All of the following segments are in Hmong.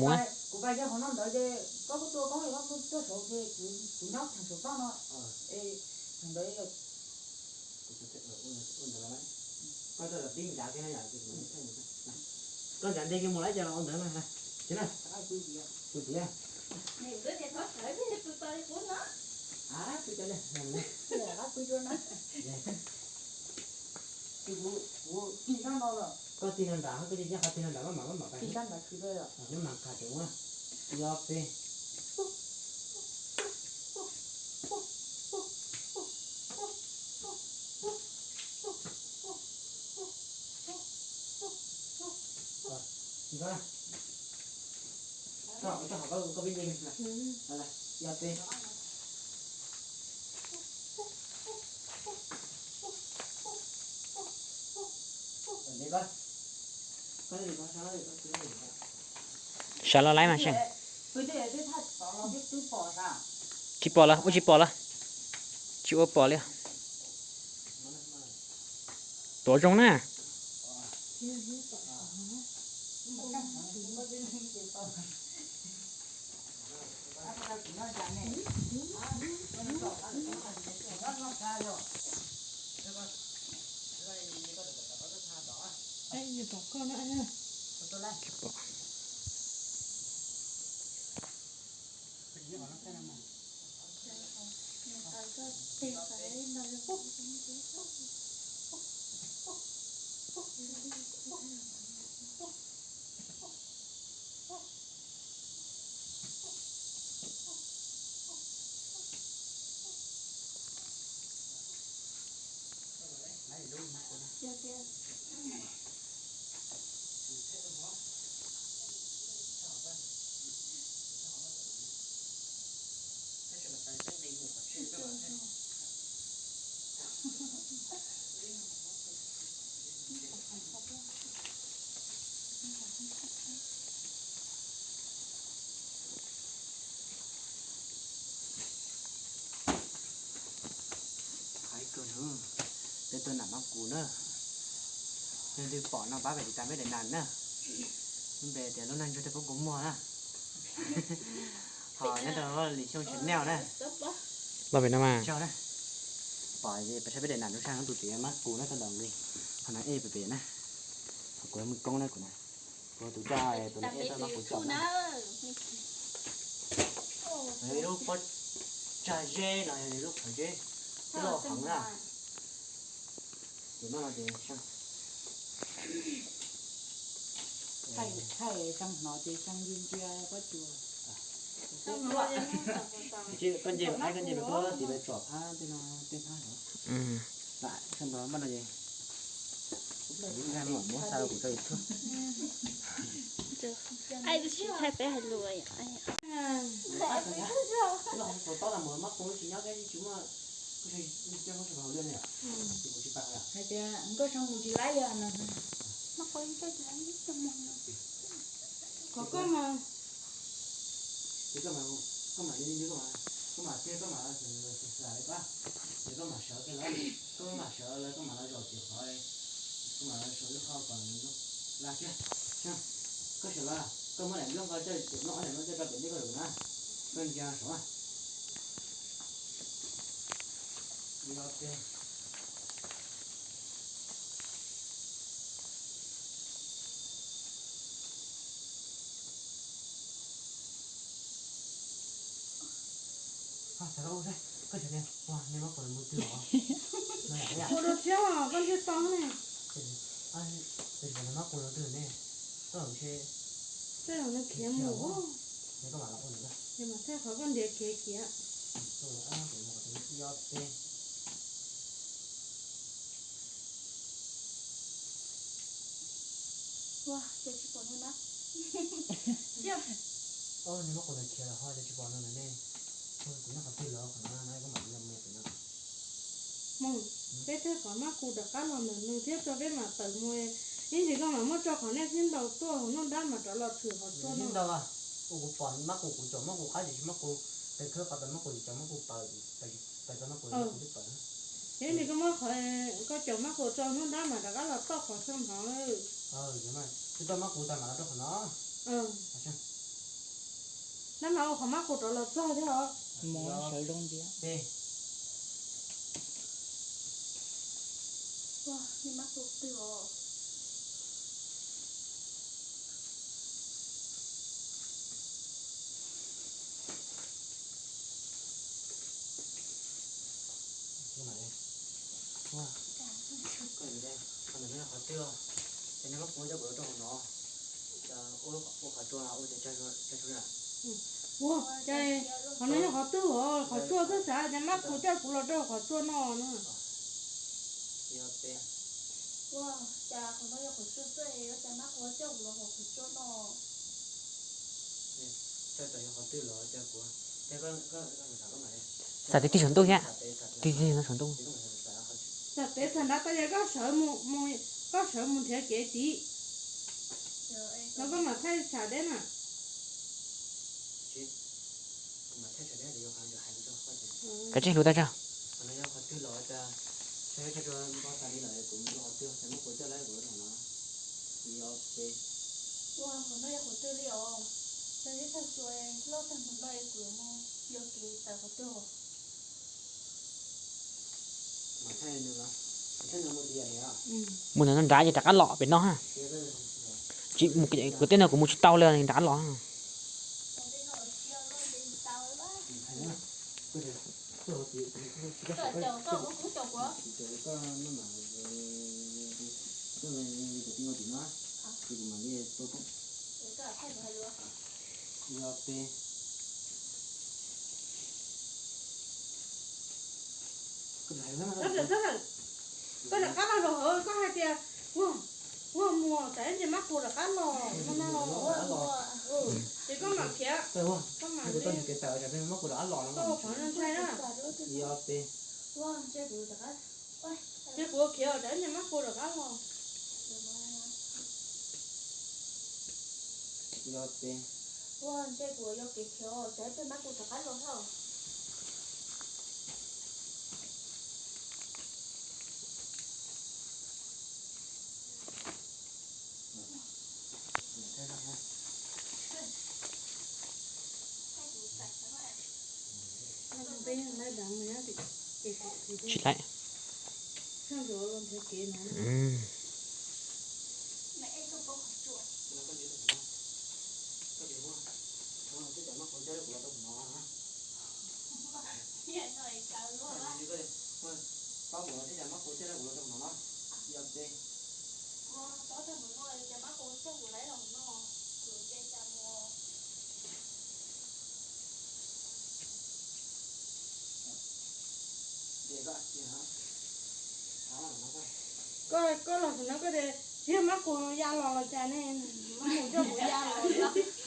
mus. Kuv pais yog qhov no ntawd ces koj kuj tua koob, koj tuaj saud ces kuv nyob theem saum toj no. Es thaum ntawd koj ncav nteg kiag mus lawm ces los ua ntawd na. Tus tiav, tus tiav, kuv, kuv, koj Tig no nram, koj cia nyob qhov tig no nram maj mam maj mam pais. Tig no nram tsis tau. Maj mam qha tseem ua. Ib ob peb. Koj, koj hov koj peb nce li. Ib ob peb. Sawv los laib mas seej. Tsis pom lawm, ua tsis pom lawm. Tsis ua pom li. Tuav zoo na. Qhov ib kawg nws, peb tuaj nram mab kus na. Leej twg pom no pab pem tiv tas peb daim nas na. Lub npe tias lub neej ntsuag tej poob kua muag na. Ho nyob rau Lis Xyooj channel na. Los pem no mas. Tsaug na. Pom pes saib peb daim nas rau sab hnub tus txiv mab kus na tau ntaus nqi. Qhov no ej pem pem na. Qhov kuv yog Mej Koob na kuv na. Kuv tus coj tus no ej tau mab kus coj na. Yog ib lub pob tsag zeb no yog ib lub qhov zeb loj heev na. Ces no ces thaij thaij xyoo hnov ces xyoo ntsia ntsia pob tsuas. Koj nce mas, koj nce mas koj tiv lawv tsom phab tej no tej phab heev. Lam xyoo ntawd npaj no ces kuv plam lub nqaij mam muab xa rau kuv tso YouTube. Ai, tsis thaij peb hais lus. Tau tob las mus mab qus tsis nyob thiab tsis muaj, kuj tsis muaj hauj lwm ne. Hais tias nkauj zoo mus tsis laib yog no. Qhov koj mas, koj mam, koj mam, koj mam, koj mam, koj mam xav xav li pab, ces koj mam sawv kiag lawm, koj mam sawv lawm koj mam los zaum tim qhov, koj mam los sau lub qhov kom laj kiag. Koj sawv los, koj muab daim nplooj ko coj, daim nplooj ob daim nplooj coj rau pem ntej koj zaum na, koj ntsia saud. Koj xav ua, koj xav tias ua nej mab qus mus twg os? Ua rau siab os, koj ntsej to ne. Mab qus mus twg ne? Koj mus tsis, tej zaum nws khiav mus. Koj mam los ua, ces mam thaij qhov koj ntiav khiav khiav. Ib ob peb. Ua, ces tsis pom nej mab. Ua, nej mab qus ntawd khiav lawm ho ces tsis pom no ntag ne. Kuv nyob qhov twg los qhov no no koj mam li los mus pem no. Mus, peb thaij qhov mab qus rov qab los ntawm nws thiab tso peb mam tawm mus. Ib ntsis koj mam muab tso qhov nej sib ntaus tuaj hauv nruab nrab mas rov los tshwm qhov tuaj no. Ua kuv pom mab qus kuv caum mab qus qab ces tsis mab qus, pem khawb qhov tau mab qus ces caum mab qus paws, paws tau mab qus, mab qus twb paws na. Ib ntsis koj muab qhov, koj caum mab qus tso nruab nrab mas rov qab los toj qhov xyoo hnov. Twb toj mab qus tas mam los rau qhov no. Nab mas ua qhov mab qus rov los txog thiab os. Mus sawv zoo ntsia. Ua, nej mab qus twg os? Ua, koj ntawm no qhov twg os? Ces neb muab kuv coj kuv los rau hauv no, ua qhov tsua ua ces tsag tsua na. Ua, ces qhov no yog qhov twg os? Qhov tsua xwb xav ces mab kuv coj kuv los rau qhov tsua no na. Ua, cas qhov no yog qhov tsua xwb es ua cas mab kuv coj kuv los hauv qhov tsua no? Xav tig tig saum ntuj thiab. Tig tig saum ntuj. Xav pem xav nrad tau yog koj sawv mus, koj sawv mus nrhiav kev tid. Los koj mam thaij tsham deb na. Kav tsij hlub tag tso. Mus ntawm no nrad ces rov qab los pem no ha. Tsis, kuv tej no kuv mus tsis tau li, rov qab los. Koj rov qab los rau hauv, koj hais tias, ua, ua muag tas ib ntsis mab kuv rov qab los no no. Ces koj mam khiav, koj mam li, koj ua qhov no ntshai na. Ces kuv khiav tas ib ntsis mab kuv rov qab los. Ua, ntshe kuv yuav kev khiav os, cas peb mab kuv rov qab los thiab. Tsis laib. Koj, koj los no koj tias tsis yog mab kuv ya los los cas ne, mab kuv coj kuv ya los,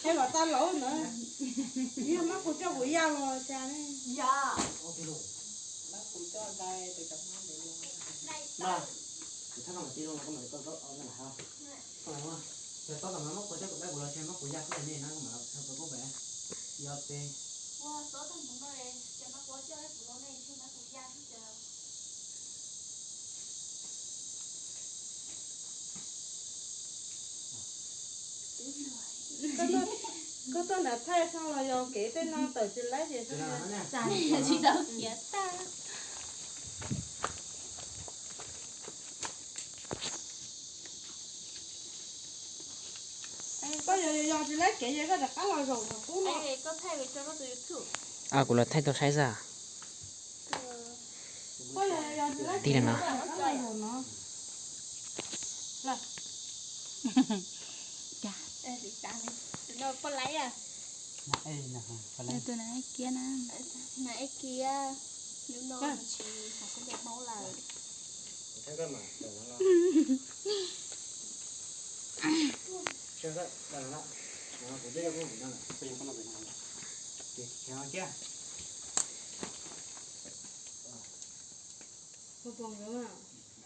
es kom tau laus na, tsis yog mab kuv coj kuv ya los cas ne. Koj tuaj nram thaij xwb los yog kev tej no tawm tsis laib ces tsis tau khiav tag. Koj yog yog tsis laib kev ces koj rov qab los zaum qhov qub no. Kuv los thaij tau saib xwb. Tig no.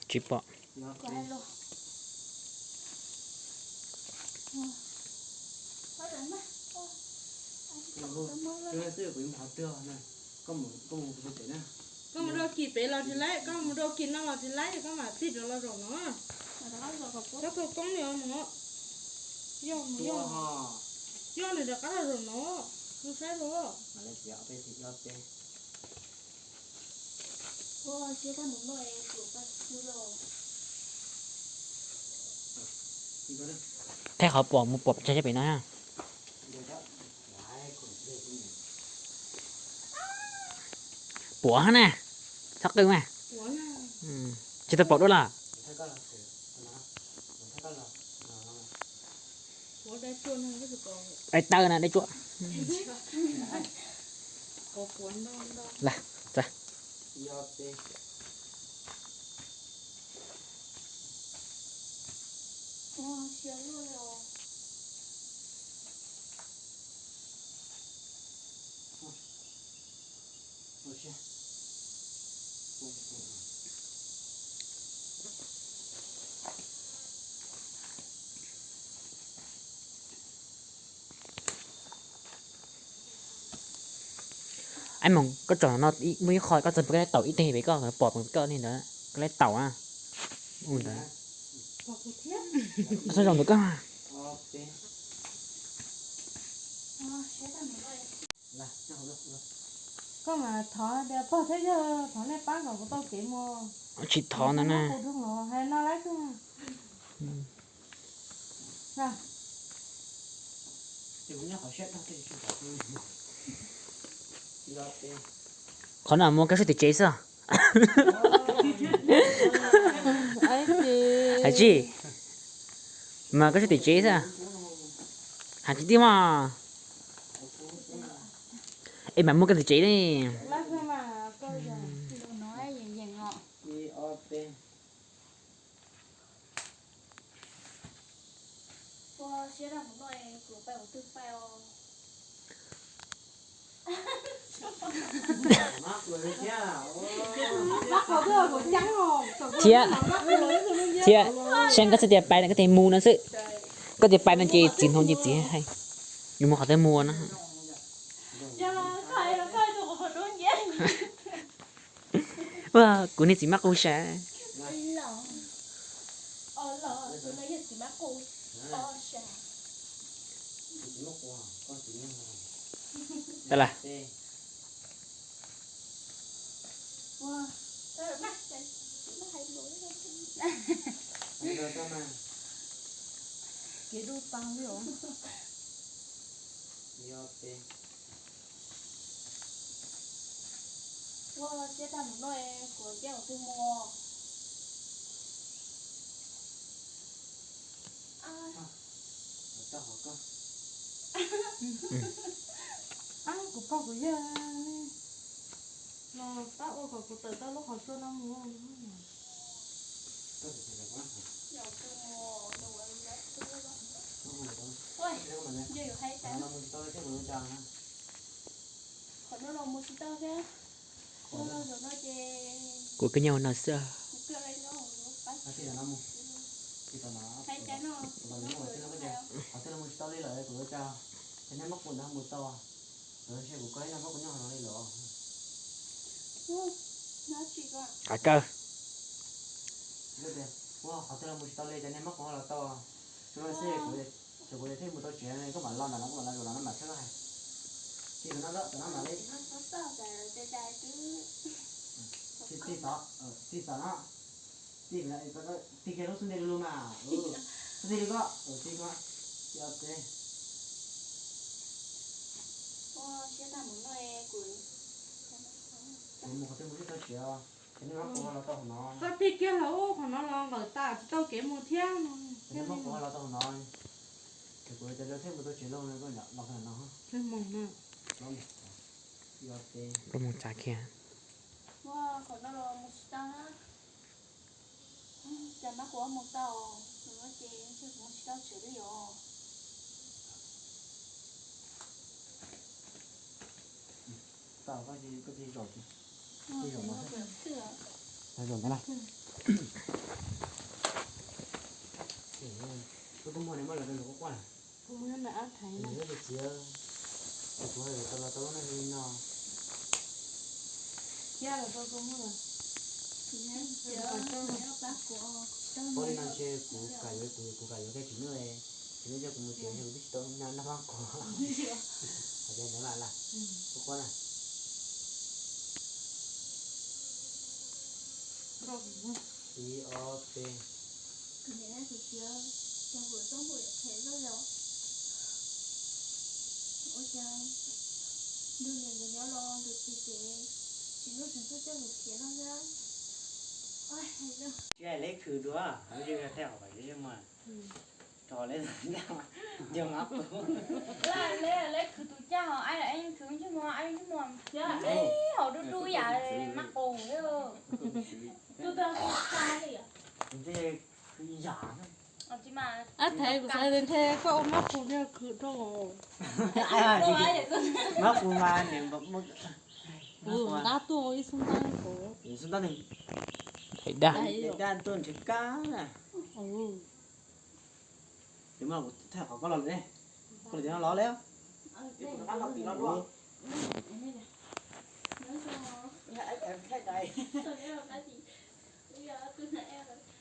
Tsis pom. Koj mus rau kis pem los tsis laib, koj mus rau kis no los tsis laib, koj mam txij rov los zaum no. Koj tus koob li no. Yog, yog nws rov qab los zaum no, mus saib los. Thaij qhov pom mus pom tsaig pem no ha. Puav na, txhob qw mas. Tsis tau pom dua los. Ai taw na dej tsuab. Las, txawm. Aib Moos, koj tsom no muaj ib qho koj txawm pom koj lab taum ib teg pem koj pom pem koj li ntawd, koj lab taum a. Ua ntawd. Koj txhob zaum ntawm koj. Koj mas thov tias pog thiab yawg thov nej pab kom kuv tau kev mus. Tsis thov ntawd na. Hais no lawm xwb. Qhov no muaj koj sab tim tsev xwb. Hais tsis, mas koj sab tim tsev xwb. Hais tsis tiag mas. Es mas muaj koj tim tsev ne. Thiab, thiab, saib koj txhob tias pais no koj tias mus no xwb. Koj tias pais no ces txiv hnov ces txiv hais, yuav mus qhov twg mus no. Ua, kuv niag txiv mab qus sas. Tau las. Kuv pog kuv yawg los pab ua kom kuv tawm tau lub qhov tsua no mus. Kuv koj nyob no xwb. Qav kawg. Ces kuv thiaj mus tau tsev, koj mam los ntawm no, koj mam los zaum no, no mam tshawb hais. Ces no, no mam li. Tij xav, tij xav no. Tij, tij kiag lub xub ntiag lug mas. Xub ntiag li koj, tij koj. Tij ob teb. Kuv mus qhov twg mus twb tau siav, ces nej mab qus los tau qhov no. Koj tij kiag los ub qhov no los nqawm tas tsis tau kev mus thiab no. Ces nej mab qus los tau qhov no. Ces kuv cov lawv thiaj mus tau tsev lauj, los qhov no. Peb mus tsa kiag. Cas mab qus mus tau, ces kuv mus tsis tau tsev li os. Tau, koj tsis zaum, tsis zaum no. Zaum ntawd na. Koj muag ne, muab lawv rau kuv quaj na. Kuv muag na, ab thaiv na. Kuv txiv, kuv tau los tau lub neej li no. Thiab los tau kuv muag. Pab li no ntshe kuv kam yuav, kuv, kuv kam yuav thiaj tsis nyuaj, tsis nyuaj coj kuv mus tsev, kuv twb tsis tau noj mab qus. Hais tias ntawd mas lawm, kuv quaj na. Ib ob peb. Tsis hais leb khwv dua, lub zej thiaj hauv pas zeb muag. Rau le, yog mab qus. Laj le, le khwv tus caj ho, ai, ai khwv ntsej muag, ai ntsej muag, ai hauv dub dub yam mab qus. Tus twg khwv tag li? Ntsej khwv yam. Ab, thaiv kuv xav tias ntshe koj ua mab qus ntshe khwv rau. Mab qus mas niam npam muaj. Kuv ntab tuaj ib xub ntab kuv. Ib xub ntab nws. Thaiv daj. Thaiv daj tuaj nrhiav kab na. Ces mas kuv thaij qhov koj los lawm ne. Koj los ces no los lawm.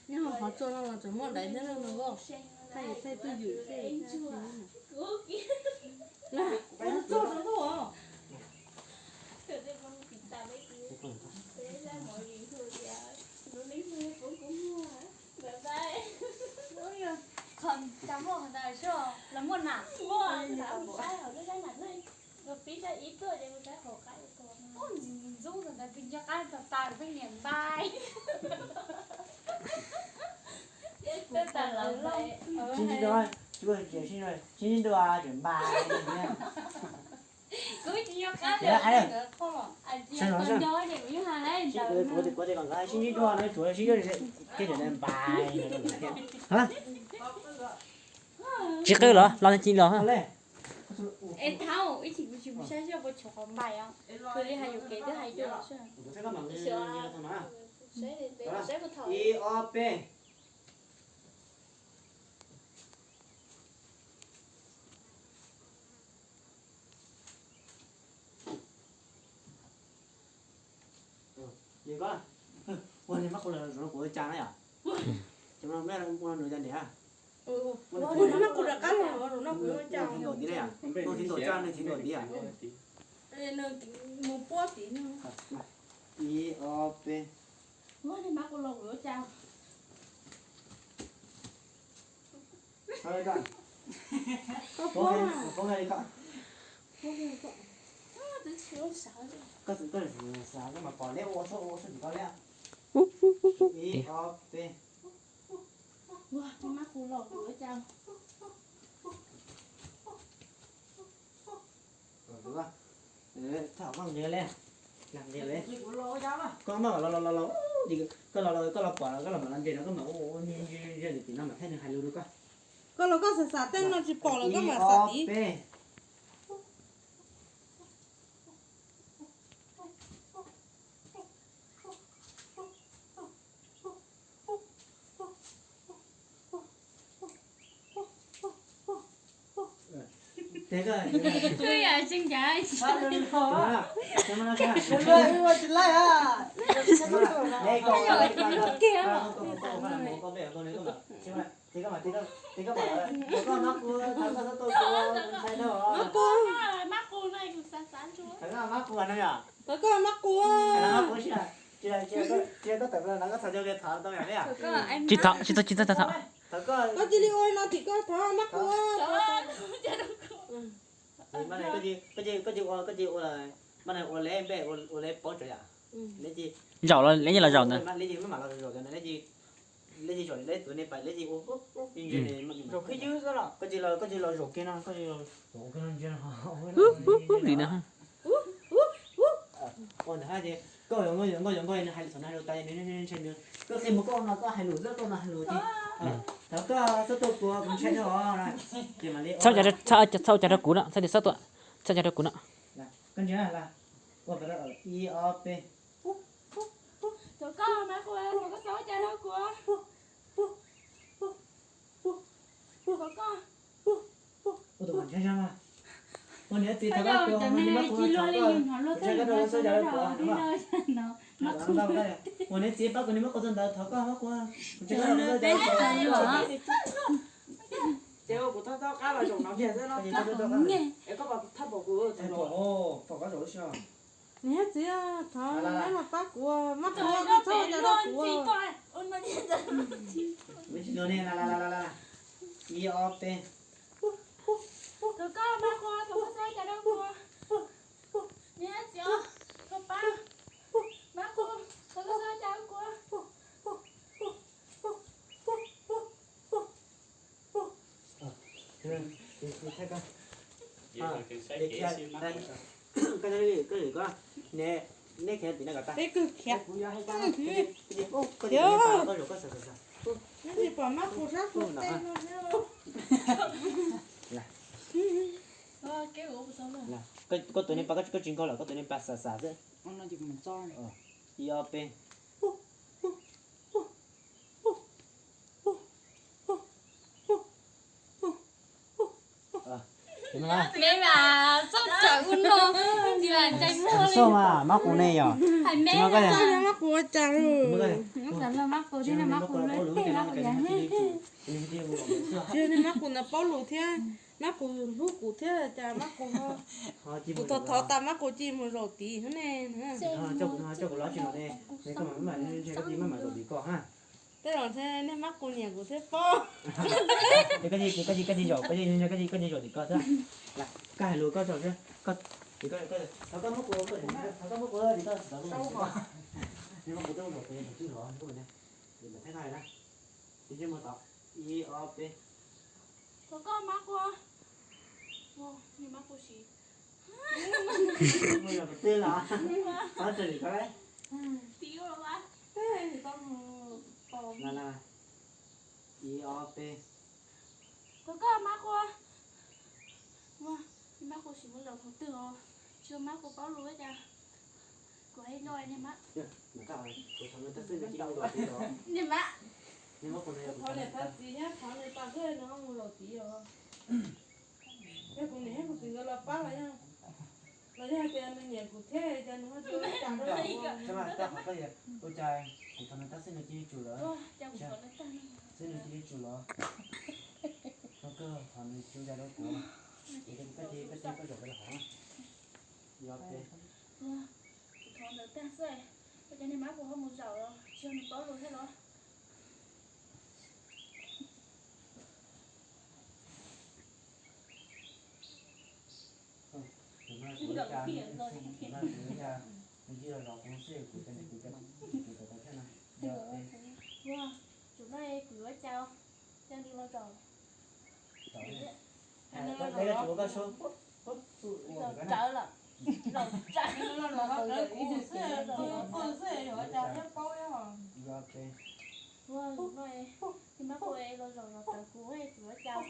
Nyob hauv qhov tsua no los tseem muaj daiv thiab no los. Thaij thaij twj ywm thiab. Qhov cas muaj qhov ntawd, los muaj nam? Muaj, kuv saib hauv lub zaj nam ne. Kuv pib zaj ib tuaj ces kuv saib hauv qab ib tuaj. Ntxub ntxub ntawd, tus nco qab tag tas pheej niam npai. Sib ntsib dua, sib ntsib dua tseem npai. Kuv tsis nco qab li. Sib ntsib dua no tsuav sib ntsib tej zaum npai. Tsis qw los los tsis los. Es thaum ib chim kuv tsis mus saib xyuas puas tshuav qhov npais os, kuv li hais yuam kev twb hais dua. Ib ob peb. Ua niag mab qus los rau kuv ua cas na yom? Ces ua no rau kuv ua cas ntiag? Ua niag mab qus rov qab los rau no kuv ua cas? Nws thib ntaus tso, nws thib ntaus tid. Nws mus puab tid. Ib ob peb. Ua niag mab qus los kuv ua cas? Koj xav koj mas pom leb ua suab ua suab tim koj leb. Ib ob peb. Ua niag mab qus los kuv ua cas? Koj mas los los los los, koj los koj los pom los koj los mam los ntses no koj mam ua ua ntses ntses tim no mam thaij nws hais lus rau koj. Koj los koj xav xav tej no tsis pom los koj mam xav tid. Tsis tau, tsis tau, tsis tau, tsis tau. Koj cia li ua no tim koj thov mab qus. Koj cia ua, koj cia ua, mas ua leb npe ua leb pob tsuas yam. Zaum los leb nyiaj los zaum ntawd. Leb cia mam los zaum ntawd, leb cia zaum leb tuav ne pais leb cia ua. Koj cia los, koj cia los zaum kiag no, koj cia los zaum kiag no ntsia no. Ua ntawd hais tias koj yuav nkauj yuav nkauj yuav nkauj nws hais lus txog no rau tas nws ntshai nws, koj qhia mus koj no koj hais lus xwb koj no hais lus tias thov koj txhob tuaj kuv ntshai no. Txhob ua cas rau kuv no, txhob tias txhob tuaj, txhob ua cas rau kuv no. Koj ntsia ib ob peb. Thov koj mas kuv, thov koj txhob ua cas rau kuv. Thov koj. Ua niam txiv thov koj, ua niam txiv pab kuv niag mab qus txog ntawd thov koj mab qus, kuv tsis koj txog ntawd. Ces kuv thov qab los zaum no kiag xwb no. Koj pom kuv, pom koj zaum lub sij hawm. Niam txiv thov neb los pab kuv, mab qus koj txhob ua cas rau kuv. Ib ob peb. Thov koj mab qus, thov koj txhob ua cas rau kuv. Niam txiv, thov pab, mab qus, thov koj txhob ua cas rau kuv. Ua niam txiv, thov koj mab qus, thov koj txhob ua cas rau kuv. Koj, koj, neb khiav tim no kom tag. Peb kawg khiav. Koj tsis pom mab qus sab qus tej no thiab. Koj tus niag pas koj tsis nkaug lawm, koj tus niag pas xam xam xwb. Ib ob peb. Mab qus ne yom. Mab qus ua cas? Mab qus thiab mab qus lub tej no. Mab qus no paub lus thiab, mab qus hlub kuv thiab cas mab qus ho, kuv thov thov tas mab qus cia mus zaum tid ne. Tej zaum nej mab qus nyiam kuv thiab paub. Koj cia zaum tim koj xwb. Koj hais lus koj zaum xwb. Thov koj muab qus, thov koj muab qus tim koj. Ib ob peb. Thov koj mab qus. Mab qus siv. Mus yog tus twg los? Qhov twg li koj? Ib ob peb. Thov koj mab qus. Mab qus siv mus zaum qhov twg os? Tsis yog mab qus paub lus cas. Kuv hais no niag mab. Niag mab. Kuv thov niam thov txiv thiab thov nws tos xwb nws ho mus zaum tid os. Yog kuv niam thiab kuv txiv nkawd los pab los yog, los yog hais tias nws nyiam kuv thiab ces nws ho tsis ua cas rau kuv. Ua cas kuv thov nws tag xwb nws cia li tsum lawm. Xwb nws cia li tsum lawm. No kawg qhov nws tsis ua cas rau kuv. Koj cia koj zaum pem hov. Kuv thov ntawd tag xwb, ua cas niag mab kuv ho mus zaum los tsis yog nws paub lus thiab los? Ua, tsum no kuv yuav cas, cia nws los zaum. Zaum rawv lawm, zaum rawv. Ua, tsum no, niag mab kuv los zaum zaum rawv kuv, tsum yuav cas.